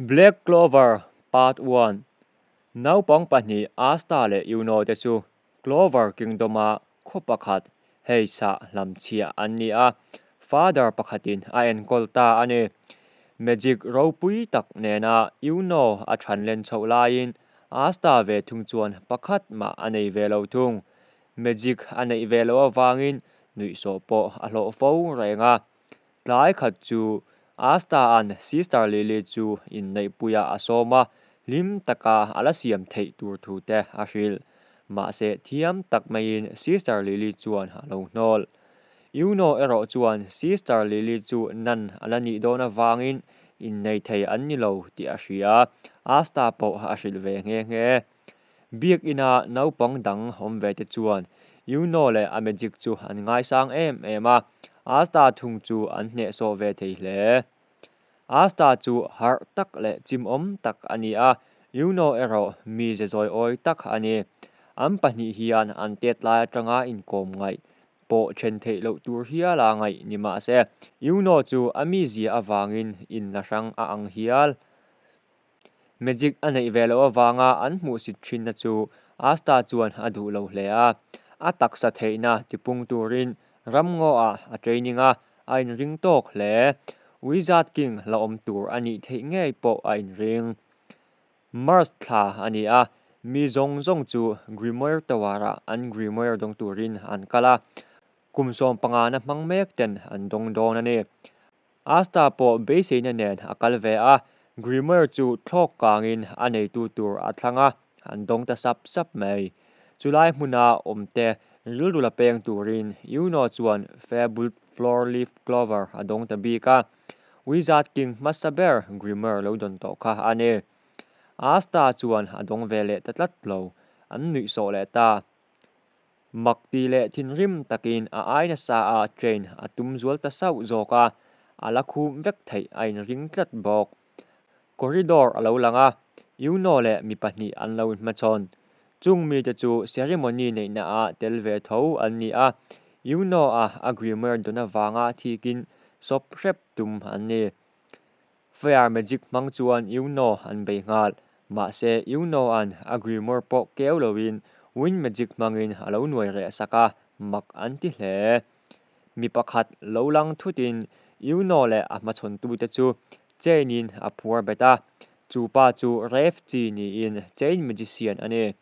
Black Clover Part One Naupang pahnih Asta leh Yuno te chu Clover Kingdom-a khaw pakhat Heiss-ah hlamchhiah an ni a, Father pakhatin a enkawl ta a ni. Magic ropui tak nena Yuno a chhan len chhoh laiin Asta ve thung chuan pakhat mah a nei ve lo thung. Magic a neih ve loh avangin nuihsawh pawh a hlawh fo reng a. Tlai khat chu Asta-a'n Sister Lily chu inneihpuiah a sawm a, hlim taka a la siam theih tur thu te a hrilh. Mahse, thiam tak maiin Sister Lily chuan a lo hnawl. Yuno erawh chuan Sister Lily chu nan a la nih dawn avangin innei thei an ni lo tih a hria. Asta pawh a hrilh ve nghe nghe. Biakina naupang dang awm ve te chuan Yuno leh a magic chu an ngaisang em em a, Asta thung chu an hnehsawh ve thei hle. Asta chu harh tak leh chimawm tak a ni a, Yuno erawh mi ze zawi awi tak a ni. An pahnih hian an tet lai atanga inkawm ngaih pawh then theih loh tur hiala ngaih ni mahse, Yuno chu a mizia avangin inla hrang a ang hial. Magic a neih ve loh avanga an hmuhsit thinna chu Asta chuan a duh lo hle a. A taksa theihna tipung turin ramngaw-ah a training a, a inring tawk hle. Wizard King la awm tur a nih theih ngei pawh a inring. Mars thla a ni a, mi zawng zawng chu Grimoire Tower-ah an Grimoire dawng turin an kal a, kum sawmpangana hmang mek ten an dawng dawn a ni. Asta pawh beiseina nen a kal ve a, Grimoire chu thlawk kangin a neitu tur a thlang a, an dawng ta sap sap mai. Chulai hmuna awmte rilru la peng turin Yuno chuan Fabled Floor-Leaf Clover a dawng ta bik a, Wizard King hmasa ber Grimoire lo dawn tawh kha a ni. Asta chuan a dawng ve leh ta tlat lo, an nuihsawh leh ta. Mak ti leh thinrim takin a ai nasa a, train a tum zual ta sauh zawk a, a la khum vek theih a inring tlat bawk. Corridor a lo lang a, Yuno leh mi pahnih an lo inhmachhawn. Chung mite chu ceremony neihna ah tel ve tho an ni a, Yuno-a a grimoire dawn avanga thikin sawp hrep tum an ni. Fire magic hmang chuan Yuno an bei nghal. Mahse, Yuno-a'n a grimoire pawh keu loin wind magic hmangin a lo nuai reh sak a, mak an ti hle. Mi pakhat lo lang thutin Yuno leh a hmachhawntute chu chain-in a phuar bet a, chu pa chu Rev chi niin chain magician a ni.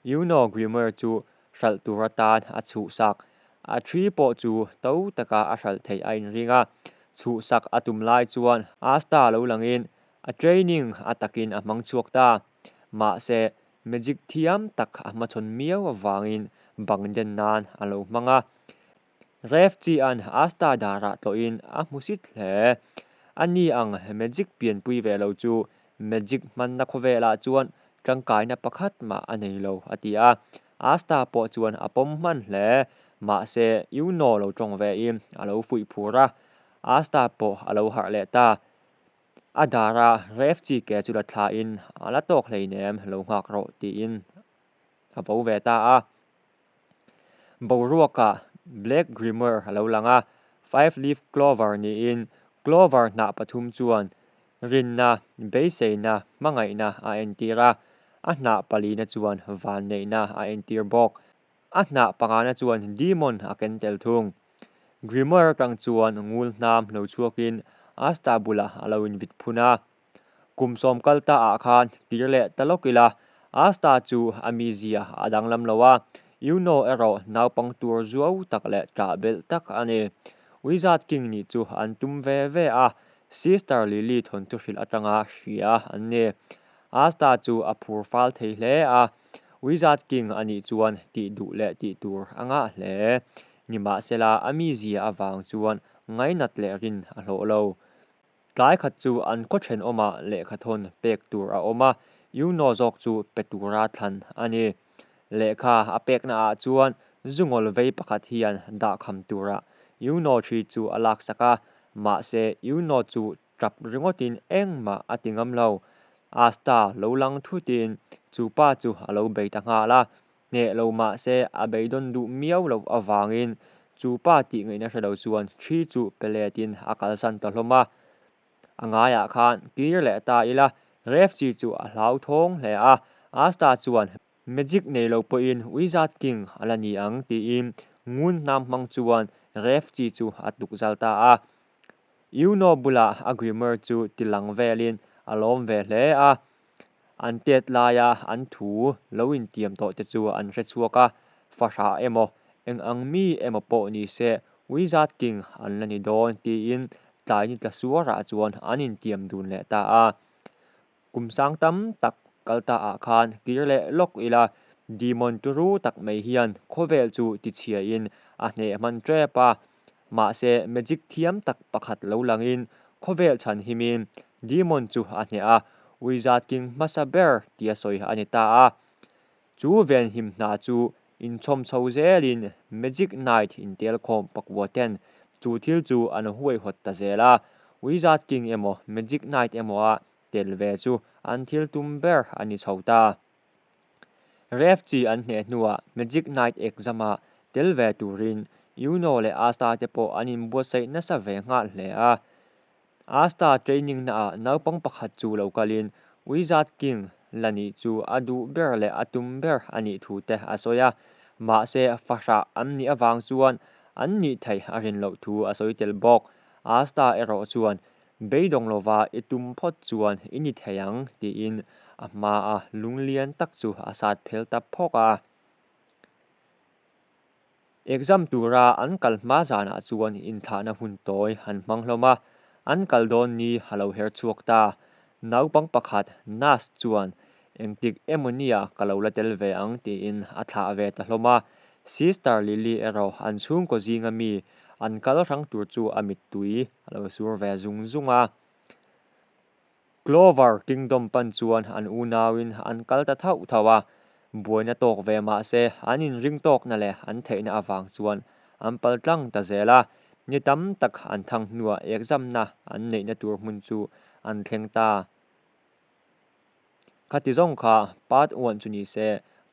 Yuno grimoire chu hralh tur atan a chhuhsak. A thi pawh chu to taka a hralh theih a inring a, chhuhsak a tum lai chuan Asta lo langin a training a takin a hmang chhuak ta. Mahse, magic thiam tak a hmachhawn miau avangin bang den nan a lo hmang a. Rev Chi-a'n Asta darah tlawhin a hmusit hle. A ni ang magic pianpui ve lo chu magic hmanna khawvelah chuan tangkaina pakhat mah a nei lo, a ti a. Asta pawh chuan a pawm hman hle. Mahse, Yuno lo tawng vein a lo fuih phur a. Asta pawh a lo harh leh ta. A dara Rev Chi ke chu la thlain a la tawk hleinem lo nghak rawh tiin a bo ve ta a. Boruakah Black Grimoire a lo lang a, Five Leaf Clover niin Clover hnah pathum chuan rinna, beiseina, hmangaihna a entir a, a hnah palina chuan vanneihna a entir bawk. A hnah pangana chuan Demon a ken tel thung. Grimoire atang chuan ngul hnam lo chhuakin Asta bulah a lo invit phun a. Kum sawm kal ta ah khan kir leh ta lawk ila, Asta chu a mizia a danglam lo a, Yuno erawh naupang tur zuau tak leh ṭah belh tak a ni. Wizard King nih chu an tum ve ve a, Sister Lily thawnthu hrilh atanga hria an ni. Asta chu a phur fal thei hle a, Wizard King a nih chuan tih duh leh tih tur a ngah hle. Nimahsela a mizia avang chuan ngainat leh rin a hlawh lo. Tlai khat chu an khaw thenawmah lehkhathawn pek tur a awm a, Yuno zawk chu pe tura thlan a ni. Lehkha a pekna ah chuan zungawl vei pakhat hian dahkham tura Yuno thi chu a laksak a, mahse Yuno chu tap ringawtin engmah a ti ngam lo. Asta lo lang thutin chu pa chu a lo bei ta nghal a, Hneh lo mah se a beidawn duh miau loh avangin chu pa tih ngaihna hre lo chuan thi chu pe letin a kalsan ta hlawm a. A ngaiah khan kir leh ta ila, Refchi chu a hlauthawng hle a, Asta chuan Magic nei lo pawhin Wizard King a la ni ang tiin ngun hnam hmang chuan Refchi chu a tuk zal ta a. Yuno bulah a Grimoire chu ti lang velin a lawm ve hle a. An tet laia an thu lo intiam tawh te chu an hre chhuak a, fahrah emaw, eng ang mi emaw pawh ni se Wizard King an la ni dawn tiin tlai ni tla suarah chuan an intiam dun leh ta a. Kum sang tam tak kal ta ah khan kir leh lawk ila, Demon turu tak mai hian khawvel chu tichhiain a hneh hman tep a. Mahse magic thiam tak pakhat lo langin khawvel chhan himin Demon chu a hneh a, Wizard King hmasa ber tia sawi a ni ta a. Chu venhim hna chu inchhawm chho zelin Magic Knight intelkhawm pakua ten chu thil chu an huaihawt ta zel a, Wizard King emaw Magic Knight emaw a tel ve chu an thil tum ber a ni chho ta. Ref chi an hneh hnuah Magic Knight exam-a tel ve turin Yuno leh Asta te pawh an inbuatsaih nasa ve nghal hle a. Asta training naah naupang pakhat chu lo kalin Wizard King la nih chu a duh ber leh a tum ber a nih thu te a sawi a, mahse fahrah an nih avang chuan an nih theih a rin loh thu a sawi tel bawk. Asta erawh chuan Beidawng lova i tum phawt chuan i ni thei ang tiin a hmaa lunglian tak chu a sat phel ta phawk a. Exam tura an kal hma zanah chuan inthlahna hun tawi han hmang hlawm a, an kal dawn ni a lo her chhuak ta. Naupang pakhat Nas chuan engtik emaw nia ka lo la tel ve ang tiin a thlah ve ta hlawm a. Sister Lily erawh an chhungkaw zinga mi an kal hrang tur chu a mittui a lo sur ve zung zung a. Clover Kingdom pan chuan an unauin an kal ta thauh thauh a, buaina tawk ve mah se an inring tawkna leh an theihna avang chuan an pal tlang ta zel a, ni tam tak an thang hnuah examna an neihna tur hmun chu an thleng ta. Khati zawng kha part one chu ni se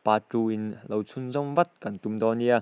part two in lo chhunzawm vat kan tum dawn nia.